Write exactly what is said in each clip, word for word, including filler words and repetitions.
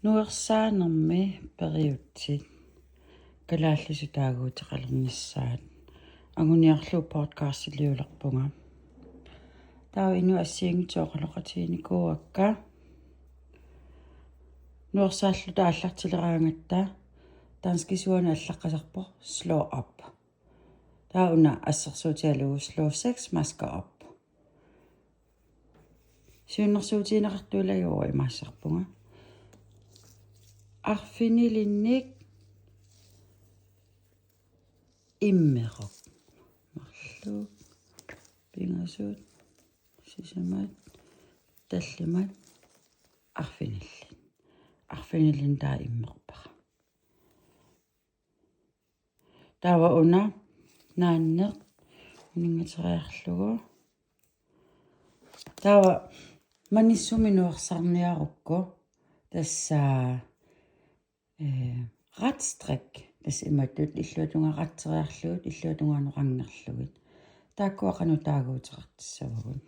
Nuersaanermi periutsit kalaallisut taaguuteqalernissaat anguniarlugu podcastiliulerpunga. Taava inuit assigiinngitsut oqaloqatiginikuuakka. Nuersaalluta aallartileraangatta danskisuani allaqqasarpoq slå op. Taava una assersuutigalugu slå seks masker op. Siunnersuutigineqartut ilagivaat, imaassarpunga. Arfinilinnik immeruk. Marluk, pingasut, sisamat, tallimat, arfinillit. Arfinilinnik taava immerpara. Taava una naanneq uninngateriarlugu. Taava manissumik nuersaarniarukku tassa, eh, retstrik. Tassa imatut illuatungaa retseriarlugit, illuatungaanut ranngerlugit. Taakkua qanoq taaguuteqartissavagut.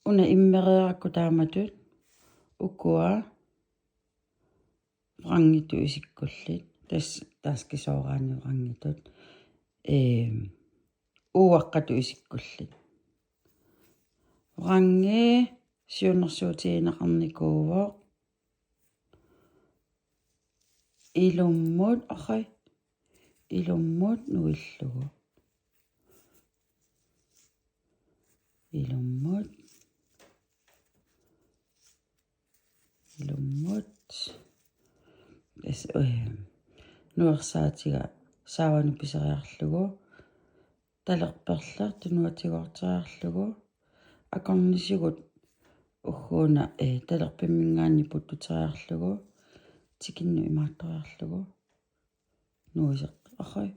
Una immereerakku taamatut ukua vrangitut isikkullit, tassa danskisooraanni vrangitut, eem, uaqqatut isikkullit. Vrangi siunnersuutigineqarnikuuvoq ilummut, aqai, ilummut nuillugu. Ilummut. Ilummut. Tassa, eh, nuersaatiga saavanut pisariarlugu, talerperleq tunuatigoorteriarlugu, akornisigut ugguuna, eh, talerpimminngaanniit puttuteriarlugu, tikinnut imaattoriarlugu, nuiseq-, aqai,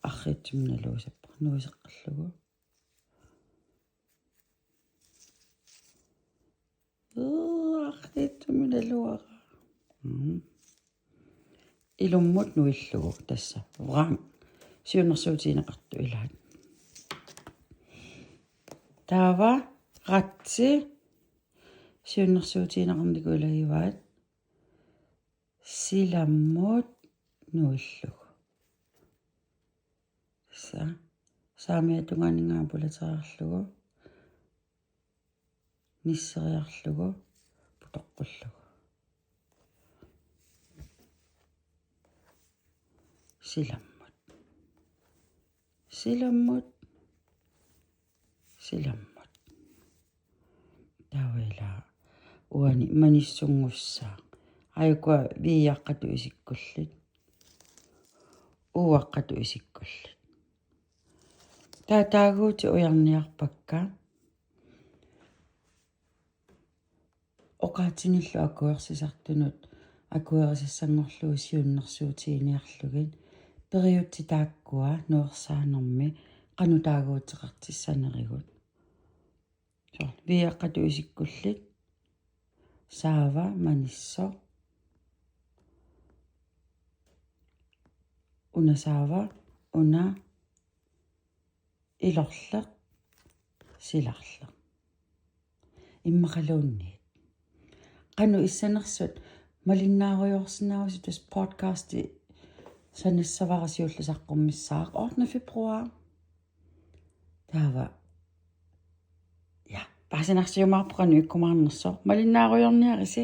arriitsumik naluusappa, nuiseqqillugu. Uu, arriitsumik naluara. Mm. Ilummut nuillugu tassa. Vrang. Siunnersuutigineqartut ilaat. Taava retsi siunnersuutigineqarnikuugaluarpaat silammut nuillugu. Sa-, saamiata tungaaninngaanniit pulateriarlugu, nisseriarlugu, putoqqullugu. Silammut. Silammut. Silammut. Taava ila uani manissunngussaaq. Aajukua V-qqatut isikkullit. U-qqatut isikkullit. Taava taaguutit ujarniarpakka. Oqaatsinillu akuersisartunut akuerisassanngorlugu siunnersuutiginiarlugit. Periutsit taakkua nuersaanermi qanoq taaguuteqartissanerigut. Soorlu V-qqatut isikkullit. Saava manissoq. Una saava, una ilorleq, silarleq. Immaqaluunniit. Qanoq issanersut malinnaarujoorsinnaavusi, tassa podcasti sanassavara siulleq saqqummissaaq ottende februar. Taava. Ja, paasinarsiumaarpoq qanoq ikkumaarnersoq. Malinnaarujoorniarisi.